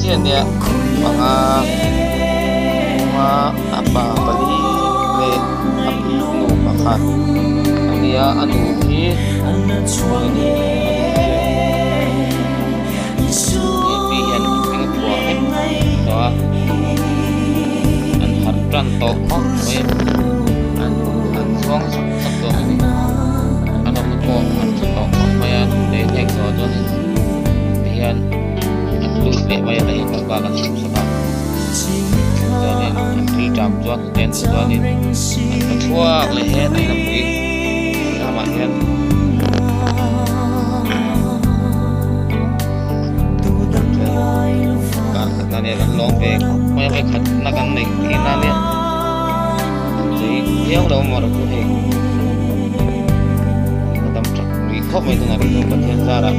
hi a nia panga panga a pa pali leh a nu pakhat a nia a nu hi pi hian a hming a phuah vek tawh a an harh tan tawh khawp mai an an chhuang chak chak tawh a ni an awmna pawh an tha tawh khawp mai a lei hlek zawh chuanin tihian an lut leh mai a hei bak bak an siam sak a chuanin an thil ṭam chuan hnute an chuanin an va chhuak leh hetah hian a pui lamah hian. Kar khatna nia kan lawm ve khawp mai a vawikhat na kan neih thin a nia an chei viau lo maw rawh chu hei ka dam tha rih khawp mai tunah rih chu Pathian zarah.